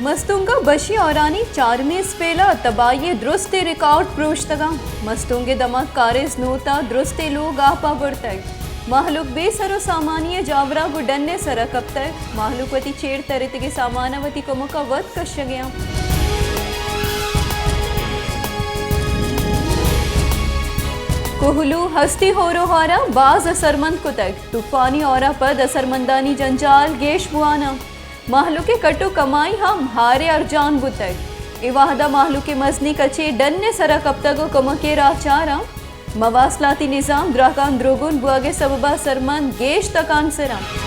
مستونگ ءَ بشی ہارانی چارمی اسپیل ءَ تباہی ءِ درستیں ریکارڈ پروشتگ اَنت۔ مستونگ ءِ دمگ کاریز نوت ءَ درستیں لوگ آپ ءَ برتگ۔ مہلوک بے سر ءُ سامانی ءِ جاور ءَ گوں ڈن ءِ سر ءَ کپتگ۔ مہلوک وتی چیر ترتگیں سامان ءَ وتی کمک ءَ وت کشگ ءَ اَنت۔ کوہلو ہستی ہور ءُ ہار ءَ باز اثرمند کتگ۔ طوفانی ہور ءَ پد اثرمندانی جنجال گیش بوان اَنت۔ مہلوک ءِ کٹ ءُ کمائی ہم ہار ءِ ارجان بوتگ۔ اے وہد ءَ مہلوک ءِ مزنیں کچے ڈن ءِ سر ءَ کپتگ ءُ کمک ءِ راہ چار اَنت۔ مواصلاتی نظام دراہگاں دروگون بوہگ ءِ سبب ءَ اثرمند گیش تکانسر اَنت۔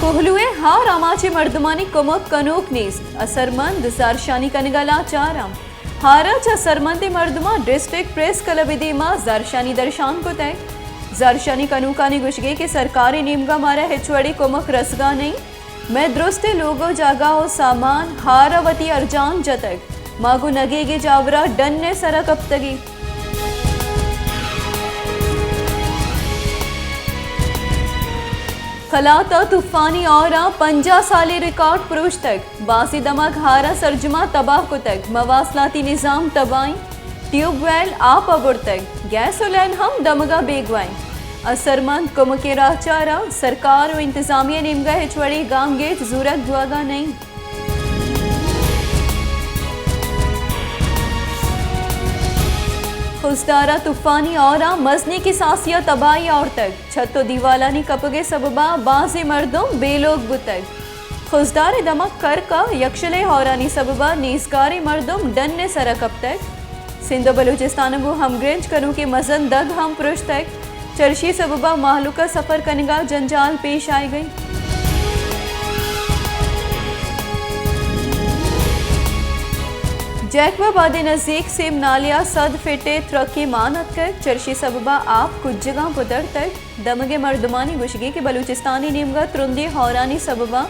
کوہلو ءِ ہار آماچیں مردمانی کمک کنوک نیست، اثرمند زہرشانی کنگ ءَ لاچار اَنت۔ ہار ءَ چہ اثرمندیں مردماں ڈسٹرکٹ پریس کلب ءِ دیما زہرشانی درشان کتگ۔ زہرشانی کنوکانی گوشگ اِنت کہ سرکار ءِ نیمگ ءَ مارا ہچ وڑیں کمک رسگ ءَ نہ اِنت۔ مئے درستیں لوگ ءُ جاگہ ءُ سامان ہار ءَ وتی ارجان جتگ۔ ما گوں نگیگیں جاور ءَ ڈن ءِ سر ءَ کپتگ ایں۔ قلات ءَ طوفانی ہور ءَ پنجاہ سالیں ریکارڈ پروشتگ۔ بازیں دمگ ہار ءَ سرجم ءَ تباہ کتگ، مواصلاتی نظام تباہ اِنت، ٹیوب ویل آپ ءَ برتگ، گیس ءُ لین ہم دمگ ءَ بیگواہ اِنت۔ اثرمند کمک ءِ راہ چار اَنت، سرکار ءُ انتظامیہ ءِ نیمگ ءَ ہچ وڑیں گامگیج زورگ بوہگ ءَ نہ اِنت۔ خضدار ءَ طوفانی ہور ءَ مزنیں کساسے ءَ تباہی آورتگ۔ چھت ءُ دیوالانی کپگ ءِ سبب ءَ بازیں مردم بے لوگ بوتگ۔ خضدار ءِ دمگ کرک ءَ یکشلیں ہورانی سبب ءَ نیزگاریں مردم ڈن ءِ سر ءَ کپتگ۔ سندھ ءُ بلوچستان ءَ گوں ہمگرنچ کنوکیں مزن دگ ہم پرشتگ۔ چرشی ءِ سبب ءَ مہلوک ءَ سفر کنگ ءَ جنجال پیش آیگ ءَ اِنت۔ جیکب آباد ءِ نزیک سیم نالے ءَ سد فٹ ءِ ترکے مان اتکگ، چرشی ءِ سبب ءَ آپ کجگاں پترتگ۔ دمگ ءِ مردمانی گوشگ اِنت کہ بلوچستان ءِ نیمگ ءَ ترندیں ہورانی سبب ءَ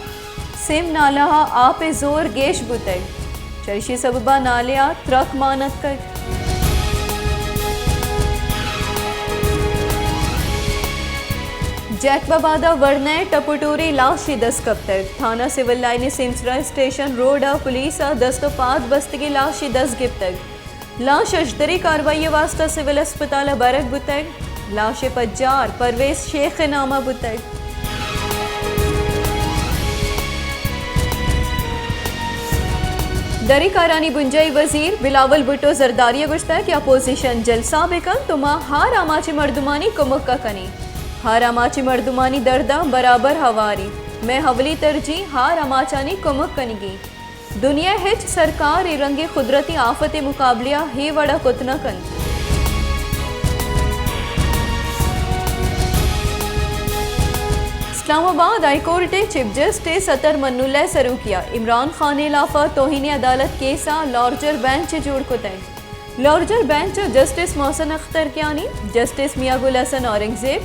سیم نالہ ءَ آپ ءِ زور گیش بوتگ۔ چرشی ءِ سبب ءَ نالے ءَ ترک مان اتکگ۔ جیکب آباد ءَ ورنا ءِ ٹپوٹوریں لاشے دست کپتگ۔ تھانہ سول لائن ءِ سیمسرا اسٹیشن روڈ ءَ پولیس ءَ دست ءُ پاد بستگیں لاشے دست گپتگ۔ لاش اژدری کاروائی ءِ واستہ سول اسپتال ءَ برگ بوتگ۔ لاش ءِ پجار پرویز شیخ ءِ نام ءَ بوتگ۔ دری کارانی بنجاہی وزیر بلاول بھٹو زرداری ءَ گوشتگ کہ اپوزیشن جلسہ بہ کنت تو ما ہار آماچیں مردمانی کمک ءَ کنیں۔ ہار آماچیں مردمانی درداں برابر ہوار ایں۔ مئے اولی ترجیح ہار آماچانی کمک کنگی۔ دنیا ءِ ہچ سرکار اے رنگیں قدرتی آفت ءِ مقابلہ ءَ اے وڑ ءَ کت نہ کنت۔ اسلام آباد ہائی کورٹ ءِ چیف جسٹس اطہر منولہ ءِ سروکی ءَ عمران خان ءِ ہلاف ءَ توہین عدالت کیس ءَ لارجر بینچ جوڑ کتگ۔ لارجر بینچ ءَ جسٹس محسن اختر کیانی، جسٹس میاں گل حسن اورنگزیب،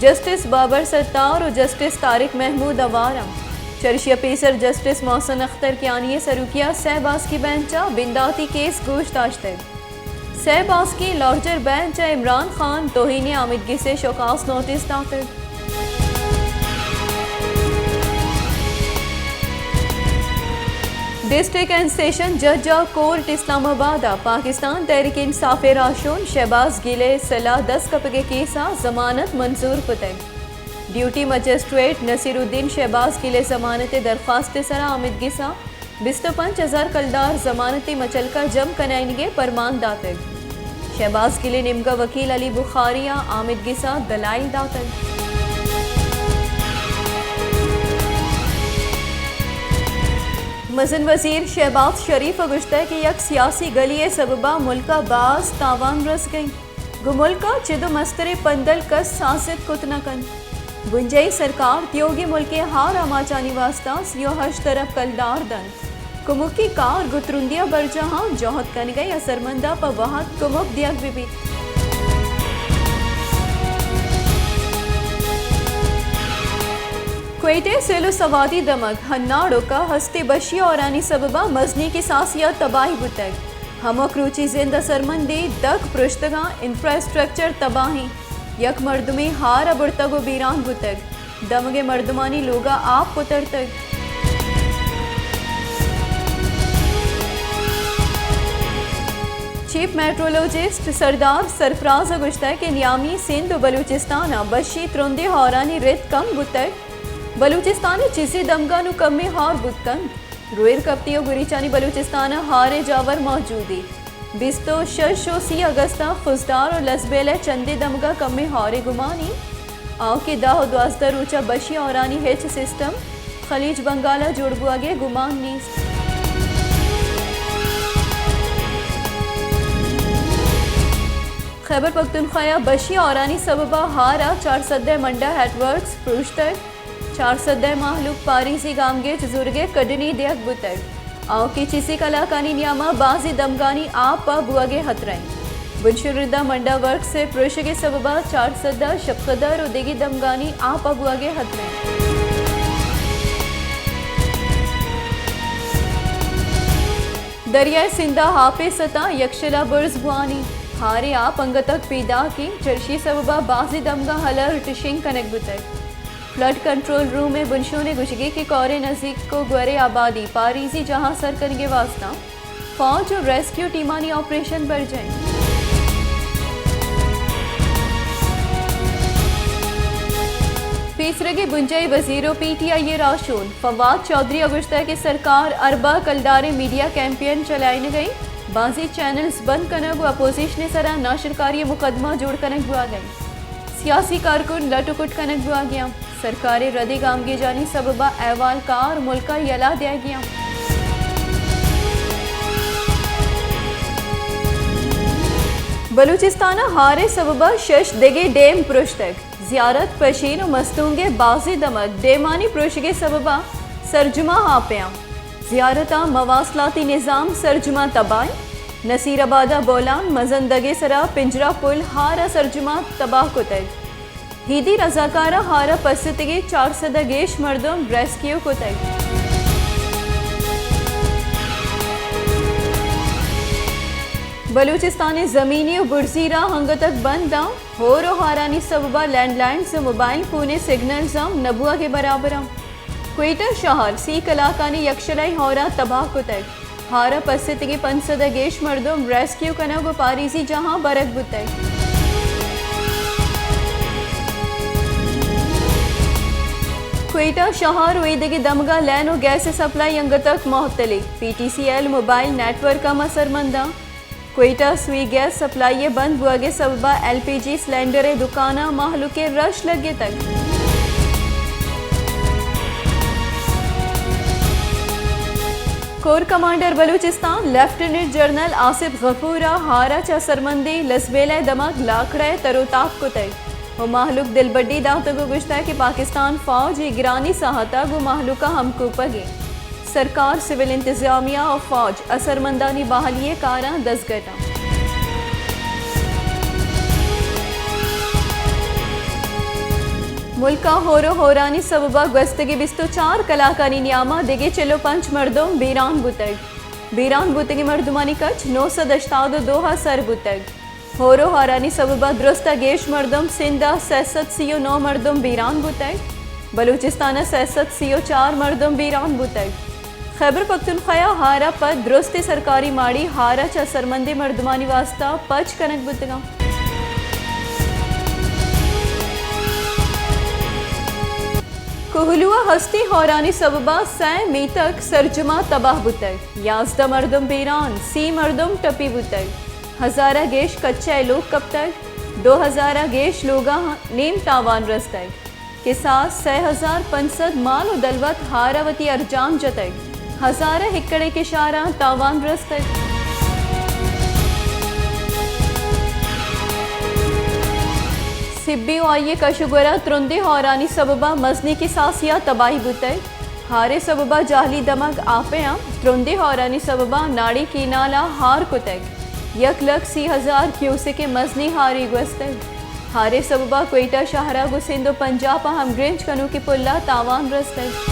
جسٹس بابر ستار ءُ جسٹس طارق محمود ہوار انت۔ چریشی ءَ پیسر جسٹس محسن اختر کیانی ءِ سروکی ءَ سئے باسکی بینچ ءَ بنداتی کیس گوش داشتگ۔ سئے باسکی لارجر بینچ ءَ عمران خان توہین آمیدگس ءِ شوکاز نوٹس داتگ۔ ڈسٹرکٹ اینڈ سیشن جج ءَ کورٹ اسلام آباد ءَ پاکستان تحریک انصاف ءِ راہشون شہباز گل ءِ سلاہ دست کپگ ءِ کیس ءَ ضمانت منظور کتگ۔ ڈیوٹی مجسٹریٹ نصیر الدین شہباز گل ءِ ضمانت ءِ درخواست ءِ سرا آمیدگس ءَ بیست ءُ پنچ ہزار کلدار ضمانتی مچلکہ جم کنائینگ ءِ پرمان داتگ۔ شہباز گل ءِ نیمگ ءَ وکیل علی بخاری ءَ آمیدگس ءَ دلائل داتگ۔ مزن وزیر شہباز شریف ءَ گوشتگ کہ یک سیاسی گلے ءِ سبب ءَ ملک ءَ باز تاوان رسگ ءَ انت۔ گوں ملک ءَ چد ءُ مستریں پندل کس سازت کت نہ کنت۔ بنجاہی سرکار تیوگیں ملک ءِ ہار آماچانی واستہ سی ءُ ہشت ارب کلدار دنت۔ کمکی کار گوں ترندی ءَ برجاہ انت، جہد کنگ ءِ اثرمند ءَ پہ وہد کمک دیگ بہ بیت۔ کوئٹہ ءِ سیل ءُ سوادی دمگ ہناڑک ءَ ہستیں بشی ہورانی سبب ءَ مزنیں کساسے ءَ تباہی بوتگ۔ ہمک روچی زند اثرمندیں، دگ پرشتگاں، انفراسٹرکچر تباہیں، یک مردمے ہار ءَ برتگ ءُ بیران بوتگ۔ دمگ ءِ مردمانی لوگ ءَ آپ پترتگ۔ چیف میٹرولوجسٹ سردار سرفراز ءَ گوشتگ کہ نیامی سندھ ءُ بلوچستان ءَ بشی ترندیں ہارانی رد کم بوتگ۔ بلوچستان ءِ چیزے دمگاں نوں کمیں ہار بوت کنت۔ روئر کپتی ءُ گریچانی بلوچستان ءَ ہار ءِ جاور موجود اِنت۔ بیست ءُ شش ءُ سی اگست ءَ خضدار ءُ لسبیلہ ءِ چندے دمگ ءَ کمیں ہار ءِ گمان اِنت۔ آ کہ دہ ءُ دوازدہ روچ ءَ بشی ہارانی ہچ سسٹم خلیج بنگال ءَ جوڑ بوگ ءِ گمان نیست۔ خیبر پختونخوا ءَ بشی ہارانی سبب ءَ ہار ءَ چار سد ءِ منڈا ہیٹ ورکس پروشتگ۔ چار سد ءِ مہلوک پاریزی گامگیج زورگ ءِ کڈنی دیگ بوتگ۔ آؤکیں چیزے کلاکانی نیام ءَ بازیں دمگانی آپ ءَ بوگ ءِ ہترہ اِنت۔ بنشون رد ءَ منڈا ورکس ءِ پروشگ ءِ سبب ءَ چار سد ءَ شپقدر ءُ دگہ دمگانی آپ ءَ بوگ ءِ ہترہ اِنت۔ دریائے سندھ ءَ آپ ءِ سطح یکشل ءَ برز بوان اِنت۔ ہار ءِ آپ انگت پیداک اِنت، چرشی ءِ سبب ءَ بازیں دمگاں الرٹ شنگ کنگ بوتگ۔ فلڈ کنٹرول روم ءِ بنشون ءِ گوشگ اِنت کہ کور ءِ نزیک ءُ گور ءِ آبادی پاریزی جاہاں سر کنگ ءِ واستہ فوج ءُ ریسکیو ٹیمانی آپریشن برجاہ اِنت۔ پیسرگیں بنجاہی وزیر ءُ پی ٹی آئی ءِ راہشون فواد چوہدری ءَ گوشتگ کہ سرکار ارباں کلداریں میڈیا کیمپین چلائینگ ءَ اِنت، بازیں چینلز بند کنگ ءُ اپوزیشن ءِ سرا ناشرکاری ءِ مقدمہ جوڑ کنگ بوگ ءَ اِنت۔ سیاسی کارکن لٹ ءُ کٹ کنگ بوگ ءَ اَنت۔ سرکار ءِ ردیں گامگیجانی سبب ءَ احوالکار ملک ءَ یلہ دیگ ءَ اَنت۔ بلوچستان ءَ ہار ءِ سبب ءَ شش دگہ ڈیم پرشتگ۔ زیارت، پشین ءُ مستونگ ءِ بازیں دمگ ڈیمانی پروشگ ءِ سبب ءَ سرجم ءَ آپ ءَ اَنت۔ زیارت ءِ مواصلاتی نظام سرجم ءَ تباہ اِنت۔ نصیر آباد ءَ بولان مزن دگ ءِ سرا پنجرہ پل ہار ءَ سرجم ءَ تباہ کتگ۔ ہیدی رضاکاراں ہار ءَ پسیتگیں چار سد ءَ گیش مردم ریسکیو کتگ۔ بلوچستان ءِ زمینی ءُ برزی راہ انگت بند اَنت۔ ہور ءُ ہارانی سبب ءَ لینڈ لائنز ءُ موبائل فون ءِ سگنلز ہم نہ بوگ ءِ برابر اَنت۔ کوئٹہ شہر سی کلاکانی یکشلائیں ہور ءَ تباہ کتگ۔ ہار ءَ پسیتگیں پنچ سد ءَ گیش مردم ریسکیو کنگ ءُ پاریزی جاہاں برگ بوتگ۔ کوئٹہ شہر ءُ ایدگہ دمگاں لین ءُ گیس ءِ سپلائی انگت معطل اِنت۔ P T C L mobile network ہم اثرمند اِنت۔ کوئٹہ سوئی گیس سپلائی ءِ بند بوگ ءِ سبب ءَ ایل پی جی سلنڈر ءِ دکاناں مہلوک ءِ رش لگتگ۔ Corps commander Balochistan lieutenant general Asif Ghafoor ءَ ہار ءَ چہ سرمندیں لسبیلہ ءِ دمگ لاکڑہ ءِ تر ءُ تاب کتگ ءُ مہلوک دلبڈی داتگ ءُ گوشتگ کہ پاکستان فوج اے گرانیں ساہت ءَ گوں مہلوک ءَ ہمکوپگ اِنت۔ سرکار، سول انتظامیہ ءُ فوج اثرمندانی بحالی ءِ کاراں دزگٹ اَنت۔ ملک ءَ ہور ءُ ہورانی سبب ءَ گوستگیں بیست ءُ چار کلاکانی نیام ءَ دگہ چل ءُ پنچ مردم بیران بوتگ۔ بیران بوتگیں مردمانی کچ نو سد ہشتاد ءُ دو ءَ سر بوتگ۔ ہور ءُ ہارانی سبب ءَ درست ءَ گیش مردم سندھ ءَ سئے سد سی ءُ نو مردم بیران بوتگ۔ بلوچستان ءَ سئے سد سی ءُ چار مردم بیران بوتگ۔ خیبر پختونخوا ءَ ہار ءَ پد درستیں سرکاری ماڑی ہار ءَ چہ سرمندیں مردمانی واستہ پچ کنگ بوتگ اَنت۔ کوہلو ءَ ہستیں ہورانی سبب ءَ سئے میتگ سرجم ءَ تباہ بوتگ، یازدہ مردم بیران، سی مردم ٹپی بوتگ۔ ہزار ءَ گیش کچہ ءِ لوگ کپتگ، دو ہزار ءَ گیش لوگاں نیم تاوان رستگ۔ کساس سئے ہزار پنچ سد مال ءُ دلوت ہار ءَ وتی ارجان جتگ، ہزار ءَ ہکڑ ءِ کشاراں تاوان رستگ۔ سبی ءُ آئی ءِ کش ءُ گور ءَ ترندیں ہورانی سبب ءَ مزنیں کساسے ءَ تباہی بوتگ۔ ہار ءِ سبب ءَ جہلی دمگ آپ ءَ اَنت۔ ترندیں ہورانی سبب ءَ ناڑی کینال ءَ ہار کتگ۔ یک لکھ سی ہزار کیوسک ءِ مزنیں ہارے گوستگ۔ ہار ءِ سبب ءَ کوئٹہ شہر ءَ گوں سندھ ءُ پنجاب ءَ ہمگرنچ کنوکیں پل ءَ تاوان رستگ۔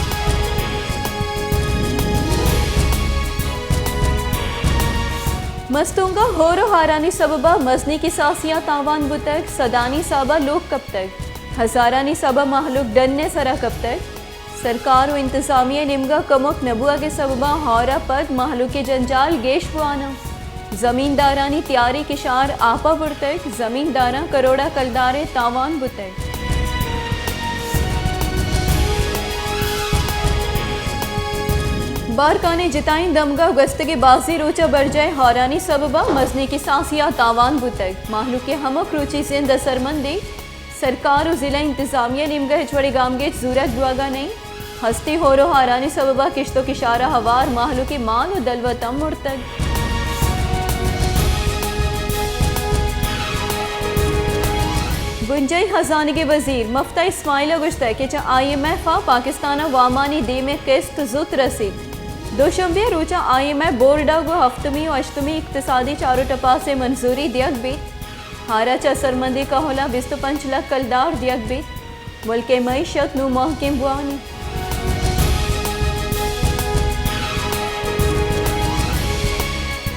مستونگ ءَ ہور ءُ ہارانی سبب ءَ مزنیں کساسے ءَ تاوان بوتگ، سدانی حساب ءَ لوگ کپتگ۔ ہزارانی سبا مہلوک ڈن ءِ سرا کپتگ۔ سرکار و انتظامیہ ءِ نیمگا کمک نہ بوہگ ءِ سببا ہور ءَ پد مہلوک ءِ جنجال گیش بوان انت۔ زمیندارانی تیاری کشار آپ ءَ برتگ، زمینداراں کروڑا کلدار ءِ تاوان بوتگ۔ بارکھان ءِ جتائیں دمگاں گوستگیں بازیں روچ ءَ برجاہ ہورانی سببا مزنیں کساسے ءَ تاوان بوتگ۔ مہلوک ءِ ہمک روچی زند ءِ سرمندی سرکار و ضلع انتظامیہ ءِ نیمگا ہچ وڑیں گامگیج زورگ بوہگا نہ انت۔ ہستیں ہور و ہارانی سببا کشت و کشار ءَ ہوار مہلوک ءِ مال و دلوت ہم مرتگ۔ بنجاہی ہزانگ ءِ وزیر مفتاح اسماعیل ءَ گوشتگ کہ چہ آئی ایم ایف ءَ پاکستان ءَ وامانی دیم ءِ قسط زوت رسیت۔ دوشنبے ءِ روچ ءَ آئی ایم ایف بورڈ ءَ گوں ہفتمی و ہشتمی اقتصادی چار و ٹپاس ءِ منظوری دیگ بیت۔ ہارا چہ سرمندی کہول ءَ بیست و پنچ لکھ کلدار دیگ بیت۔ ملک ءِ معیشت نوں مہکم بوانی۔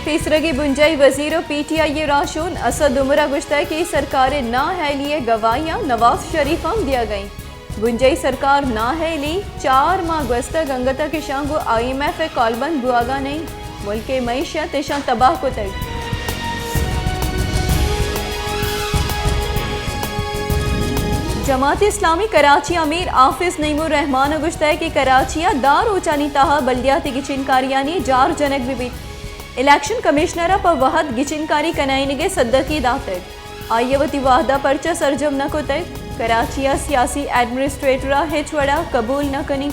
پیسرگی بنجاہی وزیر و پی ٹی آئی ءِ راہشون اسد عمر ءَ گوشتگ کہ سرکار ءِ نااہلی ءِ گواہیاں نواز شریف ہم دیگ ءَ انت۔ بنجاہی سرکار نااہلی چار ماہ گوستگ، انگت ءَ کہ اشاں گوں آئی ایم ایف ءِ کالبند بوہگا نہ انت۔ ملک ءِ معیشت اشاں تباہ کتگ۔ جماعت اسلامی کراچی ءِ امیر حافظ نعیم الرحمان ءَ گوشتگ کہ کراچی ءَ دہ روچانی تہا بلدیاتی گچینکاریانی جار جنگ بہ بیت۔ الیکشن کمشنر ءَ پہ وہد گچینکاری کنائینگ ءِ سدکی داتگ۔ آئی ءَ وتی وہد ءَ پرچا سرجم نہ کتگ؟ کراچی ءِ سیاسی ایڈمنسٹریٹر ءَ ہچ وڑا قبول نہ کنی۔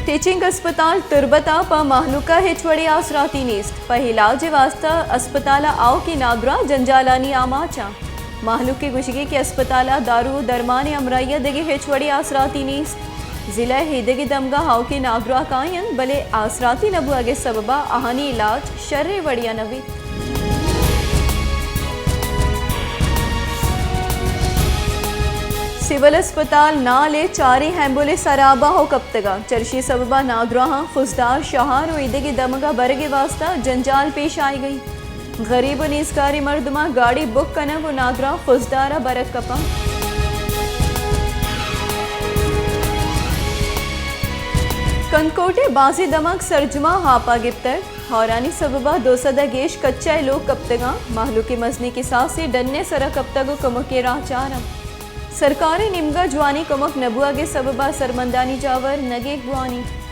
ٹیچنگ اسپتال تربت ءَ پہ مہلوک ءَ ہچ وڑیں آسراتی نیست۔ پہ علاج ءِ واستہ اسپتال ءَ آؤکیں نادراہ جنجالانی آماچ انت۔ مہلوک ءِ گوشگی کہ اسپتال ءَ دارو و درمان ءِ ہمراہی ءَ دگہ ہچ وڑیں آسراتی نیست۔ ضلع ءِ ایدگہ دمگاں آؤکیں نادراہ کاینت، بلے آسراتی نہ بوہگ ءِ سبب ءَ آہانی علاج شریں وڑے ءَ نہ بیت۔ سول اسپتال نال ءِ چاریں ایمبولینس ہراب ءُ کپتگ اَنت۔ چرشی ءِ سبب ءَ نادراہاں خضدار، شہار ءُ ایدگہ دمگ ءَ برگ ءِ واستہ جنجال پیش آیگ ءَ اِنت۔ غریب ءُ نیزگاریں مردماں گاڑی بک کنگ ءُ نادراہ خضدار ءَ برگ کپ اَنت۔ کندکوٹ ءِ بازیں دمگ سرجم ءَ آپ ءَ گپتگ۔ ہورانی سبب ءَ دو سد ءَ گیش کچہ ءِ لوگ کپتگ اَنت۔ مہلوک ءِ مزنیں کساسے ڈن ءِ سر ءَ کپتگ ءُ کمک ءِ راہ چار اَنت۔ سرکار ءِ نیمگ ءَ جوانیں کمک نہ بوہگ ءِ سبب ءَ سرمندانی جاور نگیگ بوان اِنت۔